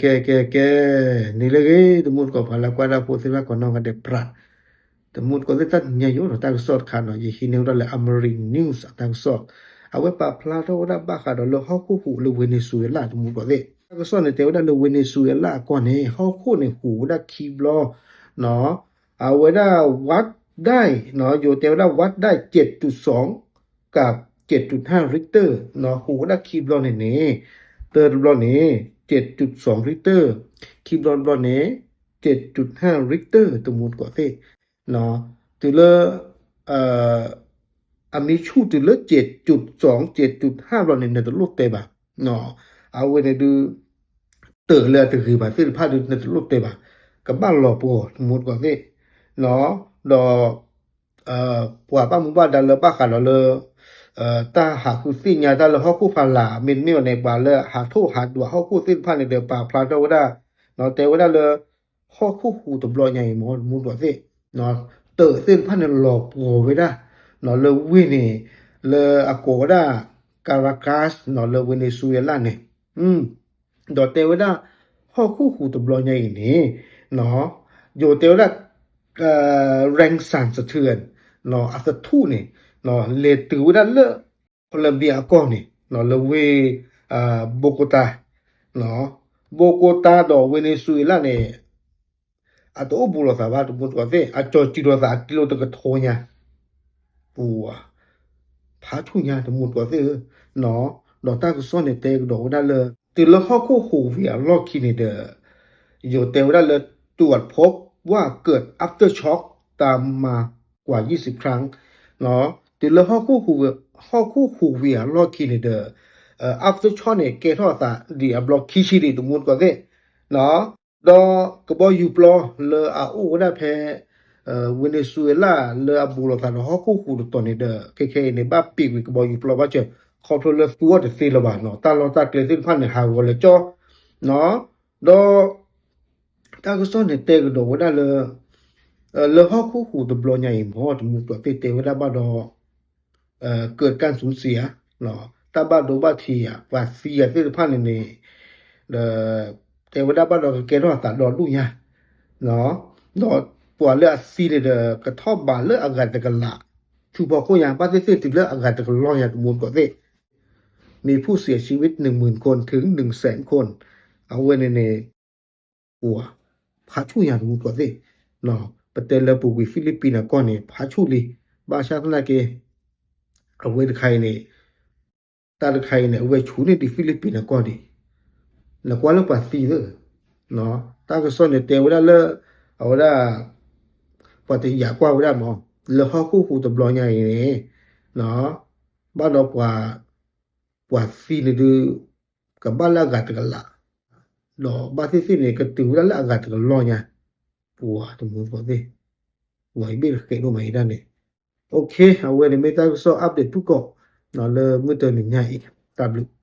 ကဲ ကဲ ကဲ, န့ၣ်လၢအဂ့ၤ တမူတကိး ပှၤလၢကွၢ်တၢ်ဖိသ့ၣ်တဖၣ်ကိးနီၢ်ဂၤဒဲး ပြး, တမူတကိးသ့ၣ် တနံၤညါယအိၣ်ဒီးတၢ်ကစီၣ်တခါနီၤ, ယဟံးန့ၢ်ဝဲဒၣ်လၢ Amarin News အတၢ်ကစီၣ်, အဝဲပာ်ဖျါထီၣ်ဝဲဒၣ်ဘၣ်ဃးဒီးလၢဟီၣ်ခိၣ်ဟူးလၢ Venezuela တမူတကိးသ့ၣ်, တၢ်ကစီၣ်န့ၣ်တဲဝဲဒၣ်လၢ Venezuela အကီၢ်န့ၣ် ဟီၣ်ခိၣ်န့ၣ်ဟူးဝဲဒၣ်ခံဘျီ, အဝဲဒၣ် ဝးဒၣ် ယိၤတဲဝဲဒၣ် ဝးဒၣ် เจ็ดจุดสอง ကး เจ็ดจุดห้า Richter ဟူးဝဲဒၣ်ခံဘျီန့ၣ်န့ၣ်, တၢတဘျီန့ၣ် เจ็ดจุดสอง Richter, ခံဘျီတဘျီန့ၣ် เจ็ดจุดห้า Richter တမူတကိးသ့ၣ်, တုၤလၢ အမ့ၢ်ဆူၣ်တုၤလၢ เจ็ดจุดสอง เจ็ดจุดห้า ဘျီန့ၣ် နတလိၣ်တဲဘၣ်, အဝဲန့ၣ်ဒုး တၢၢ်လၢအတဂ့ၤဘၣ်သ့ၣ်တဖၣ်ဒုး နတလိၣ်တဲဘၣ်, ကဘၣ်လီၤပှီၤတမူတကိးသ့ၣ်, ဒီး ပှၤဘၣ်မူဘၣ်ဒါလၢဘၣ်ဃးဒီးလၢ တၢ်ဟးဃုသ့ၣ်ညါတၢ်လၢဟီၣ်ခိၣ်ဖးလၢ် မ့တမ့ၢ်ဘၣ်န့ၣ် ပှၤလၢဟးထီၣ်ဟးဒွးဟီၣ်ခိၣ်သ့ၣ်တဖၣ်န့ၣ်ဒီး ပာ်ဖျါထီၣ်ဝဲဒၣ်, တဲဝဲဒၣ်လၢ ဟီၣ်ခိၣ်ဟူးတဘျီညါအံၤမ့ၢ် တမူတကိးသ့ၣ်, တၢၢ်သ့ၣ်တဖၣ်န့ၣ်လီၤပှီၤဝဲဒၣ်, လၢဝ့ၢ်န့ၣ် လၢအကိးဝဲဒၣ် Caracas လၢ Venezuela န့ၣ်, ဒီးတဲဝဲဒၣ် ဟီၣ်ခိၣ်ဟူးတဘျီညါအံၤန့ၣ်, ယိၤတဲဝဲဒၣ် แรงสั่นสะเทือน အသထူၣ်န့ၣ် လဲၤတုၤဝဲဒၣ်လၢ Colombia အကီၢ်န့ၣ် လၢဝ့ၢ် Bogota, Bogota ဒီး Venezuela န့ၣ် အတအိၣ်ဘူးလိာ်သးဘၣ် တမူတကိးသ့ၣ်, အကၠီၤစံးလိာ်သးအကံလိာ်တကထိညါ, ပူၤ ဖးဆူၣ်ညါတမူတကိးသ့ၣ်ဧၢ, ဒီးတၢ်ကစီၣ်န့ၣ်တဲကဒီးဝဲဒၣ်လၢ တုၤလၢဟီၣ်ခိၣ်ဟူးဝံၤအလီၢ်ခံန့ၣ်ဒီး ယိၤတဲဝဲဒၣ်လၢ ตรวจพบว่าเกิด aftershock ตามมากว่ายี่สิบครั้ง တုၤလၢ ဟီၣ်ခိၣ်ဟူးဝံၤအလီၢ်ခံန့ၣ်ဒီး aftershock န့ၣ် ကဲထီၣ်အသးဒံးအဘျီခံဆံဒံး တမူတကိးသ့ၣ်, ဒီးကဘီယူၤပျီလၢအအိၣ်ဝဲဒၣ်ဖဲ Venezuela လၢအဘူးလိာ်သးဒီးဟီၣ်ခိၣ်ဟူးတတီၤန့ၣ်ဒီး ခဲခဲအံၤန့ၣ် ဘၣ်ပ့ၤကွံာ်ကဘီယူၤပျီဘၣ်စၢၤ ခီဖျိလၢသူအီၤတသ့လၢၤဘၣ်နီၤ, တၢ်လီၢ်တၢ်ကျဲသ့ၣ်တဖၣ်န့ၣ် ဟးဂီၤလၢကၠီ, ဒီး တၢ်ကစီၣ်န့ၣ်တဲကဒီးဝဲဒၣ်လၢ လၢဟီၣ်ခိၣ်ဟူးတဘျီညါအံၤမ့ၢ် တမူတကိးသ့ၣ် တဲဝဲဒၣ်ဘၣ်ဒီး เกิดการสูญเสีย တၢ်ဘၣ်ဒိဘၣ်ထံးဧါ ပှၤသံဧါသ့ၣ်တဖၣ်န့ၣ်န့ၣ် ဒီး တဲဝဲဒၣ်ဘၣ်ဒီးကကဲထီၣ်အသးဒီဒူၣ်ညါ, ဒီးပှၤလၢအသံန့ၣ်ဒီး ကထီၣ်ဘးလၢအဂၤတကလး ဆူဖီခိၣ်ညါ ဘၣ်သ့ၣ်သ့ၣ်တုၤလၢအဂၤတကလီၢ်ညါ တမူတကိးသ့ၣ်, มีผู้เสียชีวิต หนึ่งหมื่นคน ถึง หนึ่งแสนคน အဝဲန့ၣ်န့ၣ် ပှၤ ဖးဆူၣ်ညါ တမူတကိးသ့ၣ်, ပတဲလၢပူၤကွံာ် Philippines အကီၢ်န့ၣ် ဖးဆူၣ်လံ, ဘၣ်ဆၣ်သနာ်က့ အဝဲတခါအံၤန့ၣ် တၢ်တခါအံၤန့ၣ် အဝဲဆူၣ်န့ၢ်ဒံး Philippines အကီၢ်ဒံး, နကွၢ်လၢပှၤသံသ့ၣ်, တၢ်ကစီၣ်န့ၣ်တဲဝဲဒၣ်လၢ အဝဲဒၣ် ပှၤတယာ်ကွၢ်ဝဲဒၣ်မး လၢဟီၣ်ခိၣ်ဟူးတဘျီညါအံၤန့ၣ် ဘၣ်ဒီးပှၤ ပှၤသံန့ၣ်ဒုး ကဘၣ်လၢအဂၤတကလး, ဒီးဘၣ်သ့ၣ်သ့ၣ်န့ၣ် ကတုၤဝဲဒၣ်လၢအဂၤတကလီၢ်ညါ, ပှၤတမူတကိးသ့ၣ်, ပှၤအံၤဘ့ၣ်တဃဲးဒိၣ်မးအံၤဒၣ်န့ၣ်, အဝဲန့ၣ်မ့ၢ်တၢ်ကစီၣ် update ထူၣ်ကီး လၢမုၢ်တနံၤညါအံၤ, တၢ်ဘျုး